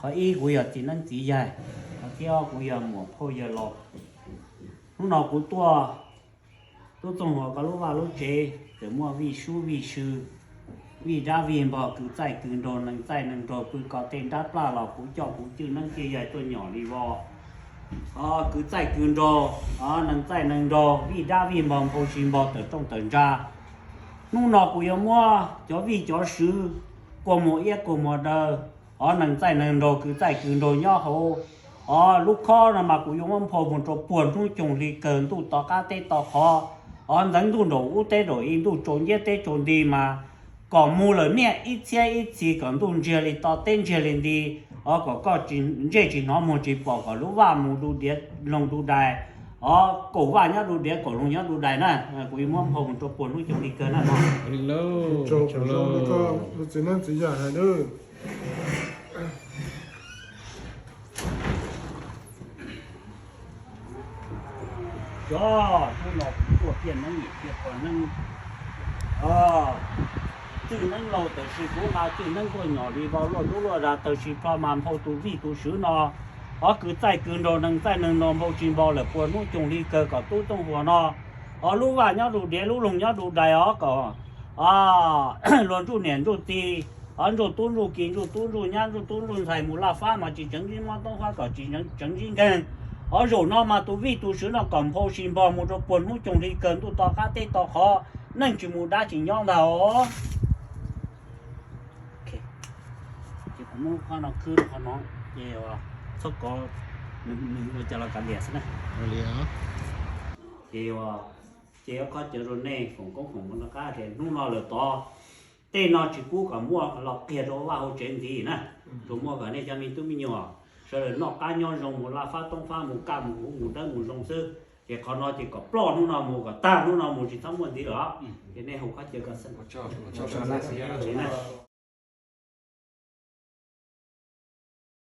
Qhov ib kuv yog txiv neeb txiv yaig, qhov thib ob kuv yog muam phauj yawg laus. Hnub no kuv tuaj tub Txooj Huas koj lub vaj lub tsev txawm muaj vij sub vij sw, vij dab vij npog, kwv txaij kwv nraug, nees txaij nees nraug, pw koj tej nrab plaj los kuv coj kuv cwj neeb cwj yaig tuaj nyom li vos. Kwv txaij kwv nraug, nees txaij nees nraug, vij dab vij npog, nphau si npog, tawm rooj tawm ntsa. Hnub no kuv yuav muab cov vij cov sw kua muag iab kua muag daw, o nees txaij nees nraug, kwv txaij kwv nraug nyob hauv o lub khob no mas kuv yuav muab nphau mus rau puag hnub coog hli kawg, ntuj to qab teb to qhov, o ntxeev ntuj nraum ub teb nraum i, ntuj tsaus nciab teb tsaus nti mas kom mus lawm niaj ib txhiab ib txhis, kom ntuj ntsiag li to teb ntsiag li nti, o kom koj tsis ntsej tsis hnov muag tsis pom, kom lub vaj mus du diav loog du dais, o kaum vaj nyob du diav kaum loog nyob du dais na. Kuv yuav muab nphau mus rau puag hnub coog hli kawg na no. Txiv neeb txiv yaig hais nawb. Cov hnub no kuv tuaj tiaj neeb yim tiaj pog neeb, txwj neeb laug tab sis kuv nqa txwj neeb tuaj nyom li vau luaj ntub luaj dag, tab sis rho mas nphau tus vij tus sw no, o kwv txaij kwv nraug, nees txaij nees nraug, nphau si npog lawm puag hnub coog hli kawg, kom tub Txooj Huas no, o lub vaj nyob du diav lub loog nyob du dais, o kom luag ntsuj niam ntsuj txiv, o ntsuj tub ntsuj ki, ntsuj tub ntsuj nyab, ntsuj tub ntsuj ntxhais mus laj fab mas tsis tseev ntsib mob, toob fab kom tsis tseev ntsib nkeeg. O zaum no mas tus vij tus sw no kom nphau si npog mus rau puag hnub coog hli kawg, ntuj to qab teb to qhov, neej tsis mus dab tsis nyob ntag os. Ces kuv muab qhov no khwb rau qhov no, ces txhob kov, nws ua cas los kav liam xwb na. Ces, ces yuav qhov cawv rau nej foom koob foom hmoov rov qab tias hnub no lawm tod, tej no tsis pub kom muaj los qiag rau vaj hauv tsev ntxiv na. Tsuas muaj kom nej cov me tub me nyuam sawv daws noj qab nyob zoo, mus laj fab toob fab, mus kaj mus huv, mus dawb mus zoo xwb. Ces qhov no ces kom ploj hnub no mus, kom tag hnub no mus, tsis txhob muaj ntxiv lawm. Ces nej hu qhov cawv kom xwb.